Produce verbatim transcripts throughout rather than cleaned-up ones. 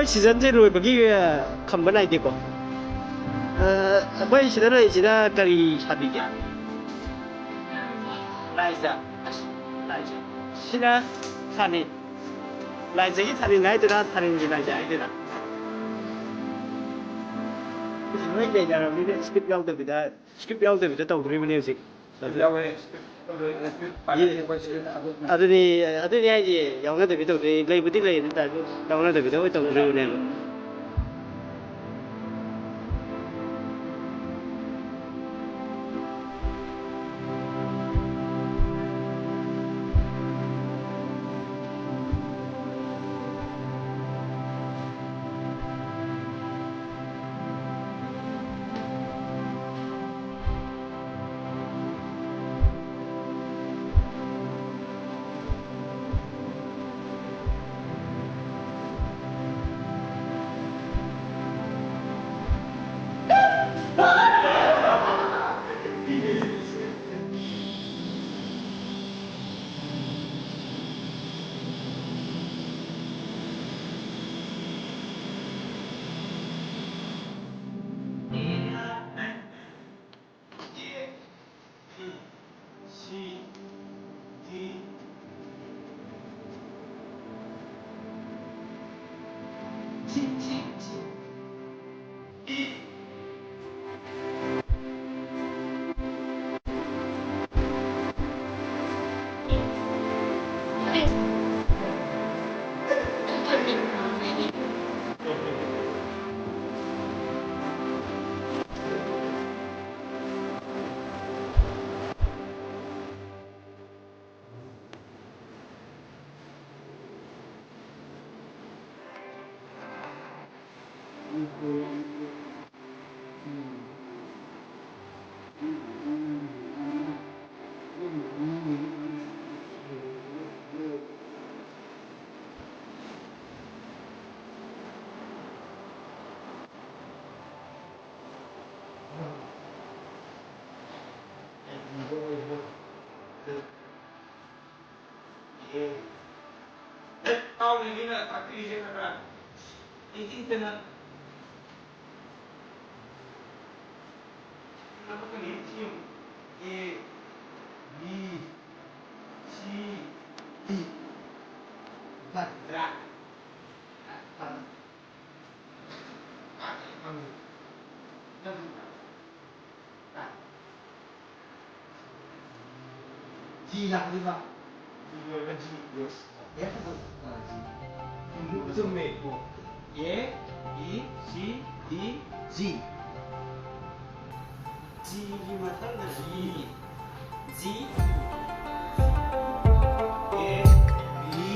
ꯁꯤꯖꯟꯁꯦ ꯂꯣꯏꯕꯒꯤ, ꯑ, ꯈꯝꯕ ꯅꯥꯏꯗꯦꯀꯣ꯫ ꯑ, ꯑꯩꯈꯣꯏ ꯁꯤꯗ ꯂꯩꯔꯤꯁꯤꯅ ꯀꯔꯤ ꯁꯥꯕꯤꯒꯦ? ꯂꯥꯏꯖ꯫ ꯑꯁ, ꯂꯥꯏꯖ꯫ ꯁꯤꯅ ꯊꯥꯅꯤꯟ꯫ ꯂꯥꯏꯖꯒꯤ ꯊꯥꯅꯤꯟ ꯍꯥꯏꯗꯣꯏꯔꯥ, ꯊꯥꯅꯤꯟꯒꯤ ꯂꯥꯏꯖ ꯍꯥꯏꯗꯣꯏꯔꯥ? ꯂꯣꯏ ꯂꯩꯅꯔꯕꯅꯤꯅ script ꯌꯥꯎꯗꯕꯤꯗ, script ꯌꯥꯎꯗꯕꯤꯗ ꯇꯧꯗꯣꯔꯤꯕꯅꯦ ꯍꯧꯖꯤꯛ꯫ ꯌꯥꯎꯋꯦ, script ꯌꯥꯎꯗꯕꯤꯗ ꯑꯩꯈꯣꯏ script ꯑꯗꯨꯅꯤ, ꯑꯗꯨꯅꯤ ꯍꯥꯏꯁꯦ, ꯌꯥꯎꯅꯗꯕꯤ ꯇꯧꯗꯣꯏ, ꯂꯩꯕꯨꯗꯤ ꯂꯩ ꯑꯗꯨ ꯇꯥꯔꯁꯨ ꯌꯥꯎꯅꯗꯕꯤꯗ ꯑꯣꯏ ꯇꯧꯗꯣꯔꯤꯕꯅꯦꯕ꯫ ꯏ ꯏꯇꯅ ꯂꯧꯊꯣꯛꯀꯅꯤ꯫ ꯁꯤ ꯌꯦꯡꯉꯨ꯫ A, B, C, D꯫ ꯐꯠꯇ꯭ꯔꯥ? ꯐꯠꯇ꯭ꯔꯥ? ꯖꯤ ꯂꯥꯛꯀꯗꯣꯏꯕ꯫ ꯖꯤ ꯂꯣꯏꯔꯒ ꯖꯤ꯫ ꯌꯦꯁ꯫ ꯑꯦꯐ ꯑꯗꯨ, ꯑ, ꯖꯤ꯫ ꯆꯨꯝꯃꯦ꯫ ꯑꯦ, ꯕꯤ, ꯁꯤ, ꯗꯤ, ꯖꯤ꯫ ꯖꯤꯒꯤ ꯃꯊꯪꯗ ꯖꯤ꯫ ꯖꯤ꯫ ꯑꯦ, ꯕꯤ,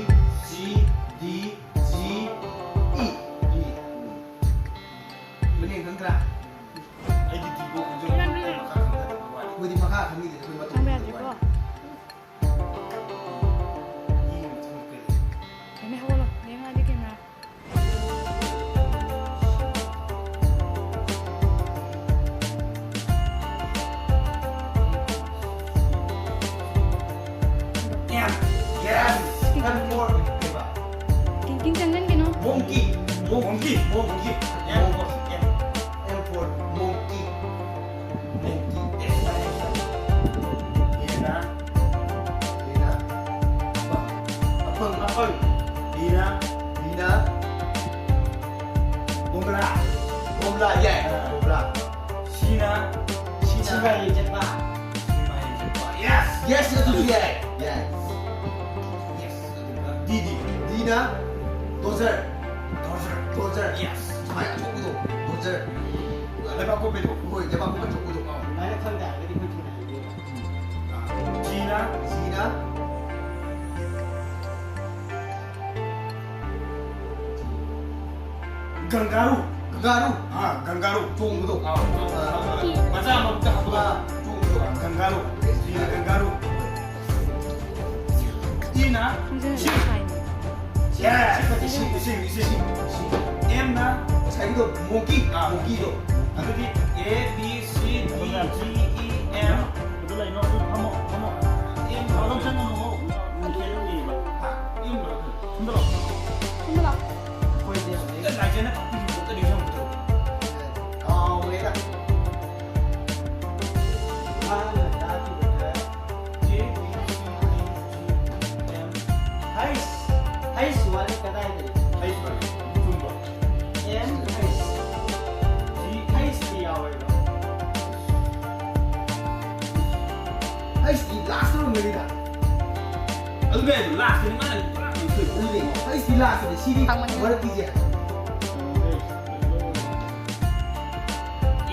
ꯁꯤ, ꯗꯤ, ꯖꯤ, ꯏ꯫ ꯏ꯫ ꯃꯅꯦ ꯈꯪꯗ꯭ꯔꯥ? ꯑꯩꯗꯤ ꯗꯤꯕꯣ ꯈꯪꯖꯧ꯫ ꯃꯈꯥ ꯈꯪꯗꯕ ꯋꯥꯅꯤ꯫ ꯑꯩꯈꯣꯏꯗꯤ ꯃꯈꯥ ꯈꯪꯉꯤꯗꯨꯗꯤ ꯑꯩꯈꯣꯏ ꯃꯇꯨꯡ ꯆꯪꯕ ꯌꯥꯗ꯭ꯔꯤꯀꯣ꯫ ꯏ ꯃꯊꯪ ꯀꯔꯤ? ꯀꯩꯅꯣ ꯍꯧꯒꯠꯂꯣ꯫ ꯌꯦꯡꯉꯛꯑꯗꯤ camera. M. Yes. M for ꯀꯩꯕ? ꯀꯤꯡ ꯀꯤꯡ ꯆꯪꯖꯟꯒꯤꯅꯣ꯫ Monkey. Monkey. Monkey. M for, M. M for monkey. Monkey. Yes. Ina. Ina. ꯑꯄꯪ꯫ ꯑꯄꯪ꯫ ꯕꯤꯅ꯫ ꯕꯤꯅ꯫ ꯕꯣꯝꯕ꯭ꯔꯥ꯫ ꯕꯣꯝꯕ꯭ꯔꯥ, ꯌꯥꯏ꯫ ꯕꯣꯝꯕ꯭ꯔꯥ꯫ ꯁꯤꯅ꯫ ꯁꯤꯅ꯫ ꯁꯤꯃꯥ ꯌꯦꯡ ꯆꯠꯄ꯫ ꯁꯤꯃꯥ ꯌꯦꯡ ꯆꯠꯄ꯫ Yes! Yes, ꯑꯗꯨꯁꯨ ꯌꯥꯏ꯫ Yes. Yes, ꯑꯗꯨꯒ ꯗꯤ, ꯗꯤ꯫ ꯗꯤꯅ ꯗꯣꯖꯔ꯫ ꯗꯣꯖꯔ꯫ ꯗꯣꯖꯔ꯫ Yes. ꯁꯨꯃꯥꯏꯅ ꯊꯣꯛꯄꯗꯣ꯫ ꯗꯣꯖꯔ꯫ ꯂꯩꯕꯥꯛ ꯀꯨꯞꯄꯩꯗꯣ꯫ ꯍꯣꯏ, ꯂꯩꯕꯥꯛ ꯀꯨꯞꯄ ꯊꯣꯛꯄꯗꯣ꯫ ꯑꯗꯨꯃꯥꯏꯅ ꯈꯪ ꯇꯥꯔꯒꯗꯤ ꯑꯩꯈꯣꯏ ꯊꯨꯅ ꯍꯩꯗꯣꯏꯕ꯫ ꯖꯤꯅ꯫ ꯖꯤꯅ꯫ ꯒꯪꯒꯥꯔꯨ꯫ ꯒꯪꯒꯥꯔꯨ꯫ ꯑꯥ, ꯒꯪꯒꯥꯔꯨ꯫ ꯆꯣꯡꯕꯗꯣ꯫ ꯑꯥ, ꯃꯆꯥ ꯃꯔꯛꯇ ꯍꯥꯞꯄꯒ꯫ ꯑꯥ, ꯆꯣꯡꯕꯗꯣ꯫ ꯒꯪꯒꯥꯔꯨ꯫ ꯖꯤꯅ ꯒꯪꯒꯥꯔꯨ꯫ ꯏꯅ ꯏꯁꯤꯡ꯫ ꯏꯁꯤꯡ, ꯏꯁꯤꯡ, ꯏꯁꯤꯡ, ꯏꯁꯤꯡ꯫ ꯑꯦꯝꯅ ꯉꯁꯥꯏꯒꯤꯗꯣ monkey, ꯑꯥ, monkeyꯗꯣ꯫ ꯑꯗꯨꯗꯤ A, B, C, D, G, E, M꯫ ꯑꯗꯨ ꯂꯩꯅꯣ, ꯑꯗꯨ ꯐꯝꯃꯣ, ꯐꯝꯃꯣ꯫ ꯑꯦꯝ ꯂꯧꯁꯤꯟꯒꯅꯨ꯫ ꯍꯥ? ꯑꯦꯝ ꯂꯧꯁꯤꯟꯒꯅꯨ꯫ ꯁꯨꯝꯗ ꯂꯥꯛꯑꯣ꯫ ꯁꯨꯝꯗ ꯂꯥꯛꯑꯣ꯫ ꯑꯩꯈꯣꯏꯗꯤ ꯍꯧꯖꯤꯛ ꯑꯩꯁꯤꯗꯤ ꯂꯥꯁ ꯑꯣꯏꯔꯝꯒꯅꯤꯗ꯫ ꯑꯗꯨꯅꯦ ꯑꯩꯁꯨ ꯂꯥꯁꯇꯅꯤ ꯃꯥꯅ ꯄꯨꯔꯥ ꯀꯩꯅꯣ ꯇꯧꯔꯤꯁꯦ꯫ ꯑꯗꯨꯅꯦ ꯑꯩꯁꯤꯗꯤ ꯂꯥꯁꯇꯅꯤ ꯁꯤꯗꯤ ꯐꯪꯕꯅꯤ꯫ ꯃꯔꯛꯀꯤꯁꯦ꯫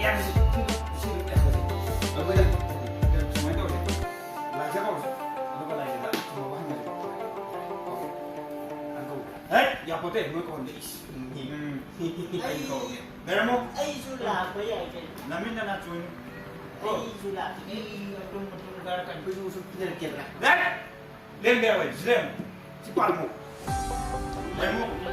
ꯌꯥꯔꯦ, ꯁꯤ, ꯁꯤ, ꯁꯤ ꯑꯗꯨꯝ ꯂꯩꯍꯧꯔꯁꯦ꯫ ꯑꯗꯨꯒ ꯁꯨꯃꯥꯏꯅ ꯇꯧꯔꯁꯦ꯫ ꯂꯥꯏꯖ ꯀꯧꯔꯁꯦ꯫ ꯑꯗꯨꯒ ꯂꯥꯏꯖꯗ ꯊꯝꯃꯒ ꯍꯪꯉꯁꯦ꯫ ꯑꯣꯀꯦ꯫ ꯍꯪꯉꯣ꯫ ꯍꯦ, ꯌꯥꯄꯣꯠꯇꯦ, ꯅꯣꯏ ꯀꯧꯍꯟꯗꯦ꯫ ꯏꯁ꯫ ꯎꯝ꯫ ꯑꯩ ꯀꯧꯒꯦ꯫ ꯂꯩꯔꯝꯃꯣ꯫ ꯑꯩꯁꯨ ꯂꯥꯛꯄ ꯌꯥꯏ ꯀꯩꯅꯣ꯫ ꯅꯃꯤꯠ ꯅꯅꯥ ꯆꯨꯝ꯫ ꯑꯩꯁꯨ ꯂꯥꯛꯀꯦ꯫ ꯃꯤ ꯃꯇꯨꯝ ꯃꯇꯨꯝ ꯆꯥꯔꯛꯀꯅꯤ꯫ ꯑꯩꯈꯣꯏꯁꯨ ꯁꯨꯝ ꯄꯤꯖꯔꯛꯀꯦꯗ꯭ꯔꯥ? ꯂꯦꯞ! ꯂꯦꯞ, ꯂꯦꯞ, ꯂꯦꯞ꯫ ꯁꯤ ꯄꯥꯜꯂꯝꯃꯣ꯫ ꯂꯩꯔꯝꯃꯣ꯫